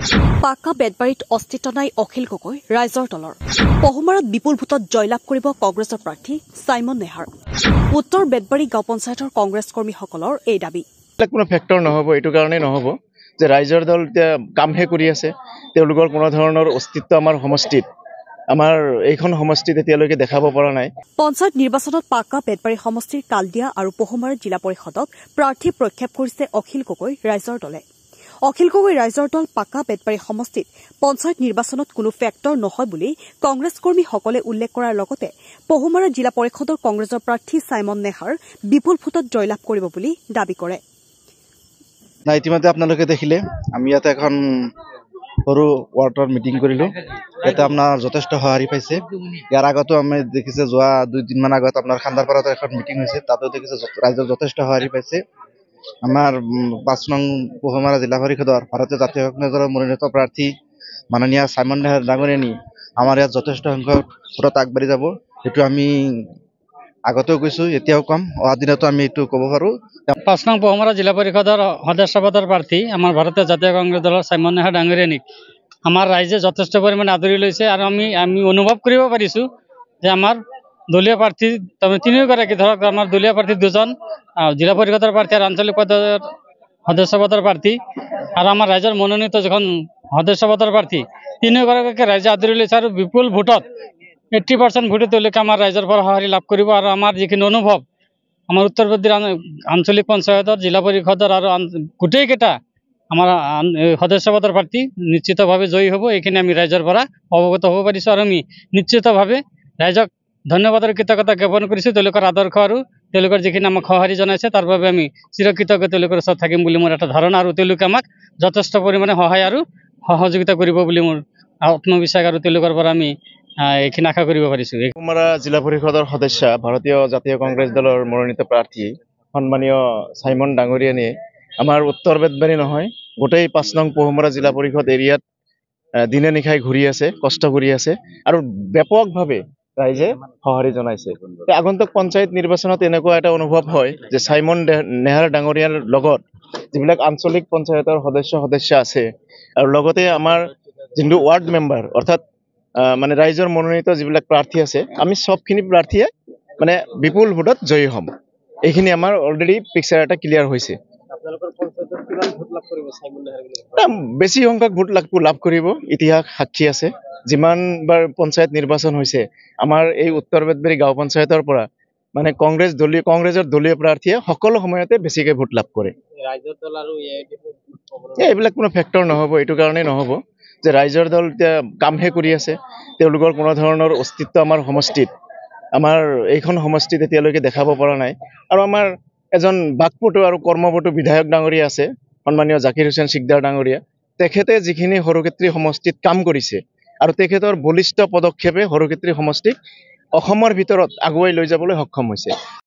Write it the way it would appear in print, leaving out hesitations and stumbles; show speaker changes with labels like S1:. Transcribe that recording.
S1: পাকা বেতবাৰীত অস্তিত্ব নাই অখিল গগৈ ৰাইজৰ দলৰ। পহুমাৰত বিপুল ভোটত জয়লাভ কৰিব কংগ্ৰেছৰ প্ৰাৰ্থী চাইমন নেহাৰ। উত্তৰ বেতবাৰী গাঁও পঞ্চায়তৰ কংগ্ৰেছ কৰ্মীসকলৰ এই দাবী।
S2: কোনো ফেক্টৰ নহ'ব, এইটো কাৰণেই নহ'ব যে ৰাইজৰ দল এতিয়া কামহে কৰি আছে। তেওঁলোকৰ কোনো ধৰণৰ অস্তিত্ব আমাৰ সমষ্টিত, আমাৰ এইখন সমষ্টিত এতিয়ালৈকে দেখাব পৰা নাই।
S1: পঞ্চায়ত নিৰ্বাচনত পাকা বেতবাৰী সমষ্টিৰ কালদিয়া আৰু পহুমাৰ জিলা পৰিষদত প্ৰাৰ্থী প্ৰক্ষেপ কৰিছে অখিল গগৈ ৰাইজৰ দলে। অখিল গগৈ ৰাইজৰ দল পাকা বেতবাৰী সমষ্টিত পঞ্চায়ত নিৰ্বাচনত কোনো ফেক্টৰ নহয় বুলি কংগ্ৰেছ কৰ্মীসকলে উল্লেখ কৰাৰ লগতে পহুমাৰা জিলা পৰিষদৰ কংগ্ৰেছৰ প্ৰাৰ্থী চাইমন নেহাৰ বিপুল ভোটত জয়লাভ কৰিব বুলি দাবী কৰে।
S3: নাই, ইতিমধ্যে আপোনালোকে দেখিলে আমি ইয়াতে এখন সৰু ৱাৰ্ডৰ মিটিং কৰিলোঁ। ইয়াতে আপোনাৰ যথেষ্ট সঁহাৰি পাইছে। ইয়াৰ আগতো আমি দেখিছে যোৱা 2 দিনমান আগত আপোনাৰ খান্দাৰপাৰাত এখন মিটিং হৈছে, তাতো দেখিছে ৰাইজৰ যথেষ্ট সঁহাৰি পাইছে। আমাৰ 5 নং পহুমাৰা জিলা পৰিষদৰ ভাৰতীয় জাতীয় কংগ্ৰেছৰ মনোনীত প্ৰাৰ্থী মাননীয় চাইমন নেহাৰ ডাঙৰীয়ানী আমাৰ ইয়াত যথেষ্ট সংখ্যক ভোটত আগবাঢ়ি যাব। সেইটো আমি আগতেও কৈছোঁ, এতিয়াও ক'ম, অহা দিনতো আমি এইটো ক'ব পাৰোঁ।
S4: 5 নং পহুমৰা জিলা পৰিষদৰ সদস্য পদৰ প্ৰাৰ্থী আমাৰ ভাৰতীয় জাতীয় কংগ্ৰেছ দলৰ চাইমন নেহাৰ ডাঙৰীয়ানীক আমাৰ ৰাইজে যথেষ্ট পৰিমাণে আদৰি লৈছে আৰু আমি অনুভৱ কৰিব পাৰিছোঁ যে আমাৰ দলীয় প্ৰাৰ্থী, তাৰমানে তিনিওগৰাকী, ধৰক আমাৰ দলীয় প্ৰাৰ্থী দুজন, জিলা পৰিষদৰ প্ৰাৰ্থী আৰু আঞ্চলিক পৰ্যায়ৰ সদস্য পদৰ প্ৰাৰ্থী আৰু আমাৰ ৰাইজৰ মনোনীত যিখন সদস্য পদৰ প্ৰাৰ্থী, তিনিওগৰাকীকে ৰাইজে আদৰি লৈছে আৰু বিপুল ভোটত, 80% ভোটে তেওঁলোকে আমাৰ ৰাইজৰ পৰা সঁহাৰি লাভ কৰিব। আৰু আমাৰ যিখিনি অনুভৱ, আমাৰ উত্তৰ বেতবাৰী আঞ্চলিক পঞ্চায়তৰ, জিলা পৰিষদৰ আৰু গোটেইকেইটা আমাৰ সদস্য পদৰ প্ৰাৰ্থী নিশ্চিতভাৱে জয়ী হ'ব। এইখিনি আমি ৰাইজৰ পৰা অৱগত হ'ব পাৰিছোঁ আৰু আমি নিশ্চিতভাৱে ৰাইজক ধন্যবাদ আৰু কৃতজ্ঞতা জ্ঞাপন কৰিছোঁ। তেওঁলোকৰ আদৰ্শ আৰু তেওঁলোকৰ যিখিনি আমাক সঁহাৰি জনাইছে, তাৰ বাবে আমি চিৰকৃতজ্ঞ তেওঁলোকৰ ওচৰত থাকিম বুলি মোৰ এটা ধাৰণা আৰু তেওঁলোকে আমাক যথেষ্ট পৰিমাণে সহায় আৰু সহযোগিতা কৰিব বুলি মোৰ আত্মবিশ্বাস আৰু তেওঁলোকৰ পৰা আমি এইখিনি আশা কৰিব পাৰিছোঁ।
S2: পহুমাৰা জিলা পৰিষদৰ সদস্যা, ভাৰতীয় জাতীয় কংগ্ৰেছ দলৰ মনোনীত প্ৰাৰ্থী সন্মানীয় চাইমন ডাঙৰীয়ানীয়ে আমাৰ উত্তৰ বেতবাৰী নহয়, গোটেই 5 নং পহুমৰা জিলা পৰিষদ এৰিয়াত দিনে নিশাই ঘূৰি আছে, কষ্ট কৰি আছে আৰু ব্যাপকভাৱে ৰাইজে সঁহাৰি জনাইছে। আগন্তুক পঞ্চায়ত নিৰ্বাচনত এনেকুৱা এটা অনুভৱ হয় যে চাইমন নেহাৰ ডাঙৰীয়াৰ লগত যিবিলাক আঞ্চলিক পঞ্চায়তৰ সদস্য সদস্যা আছে আৰু লগতে আমাৰ যোনটো ৱাৰ্ড মেম্বাৰ, অৰ্থাৎ মানে ৰাইজৰ মনোনীত যিবিলাক প্ৰাৰ্থী আছে, আমি চবখিনি প্ৰাৰ্থীয়ে মানে বিপুল ভোটত জয়ী হ'ম। এইখিনি আমাৰ অলৰেডি পিকচাৰ এটা ক্লিয়াৰ হৈছে। বেছি সংখ্যক ভোট লাভ কৰিব, ইতিহাস সাক্ষী আছে। যিমানবাৰ পঞ্চায়ত নিৰ্বাচন হৈছে, আমাৰ এই উত্তৰ বেতবাৰী গাঁও পঞ্চায়তৰ পৰা মানে কংগ্ৰেছৰ দলীয় প্ৰাৰ্থীয়ে সকলো সময়তে বেছিকে ভোট লাভ কৰে। এইবিলাক কোনো ফেক্টৰ নহ'ব, এইটো কাৰণেই নহ'ব যে ৰাইজৰ দল এতিয়া কামহে কৰি আছে। তেওঁলোকৰ কোনো ধৰণৰ অস্তিত্ব আমাৰ সমষ্টিত, আমাৰ এইখন সমষ্টিত এতিয়ালৈকে দেখাব পৰা নাই। আৰু আমাৰ এজন বাকপটু আৰু কৰ্মপটু বিধায়ক ডাঙৰীয়া আছে, সন্মানীয় জাকিৰ হুছেইন চিকদাৰ ডাঙৰীয়া। তেখেতে যিখিনি সৰুক্ষেত্ৰী সমষ্টিত কাম কৰিছে আৰু তেখেতৰ বলিষ্ঠ পদক্ষেপে সৰুক্ষেত্ৰী সমষ্টিক অসমৰ ভিতৰত আগুৱাই লৈ যাবলৈ সক্ষম হৈছে।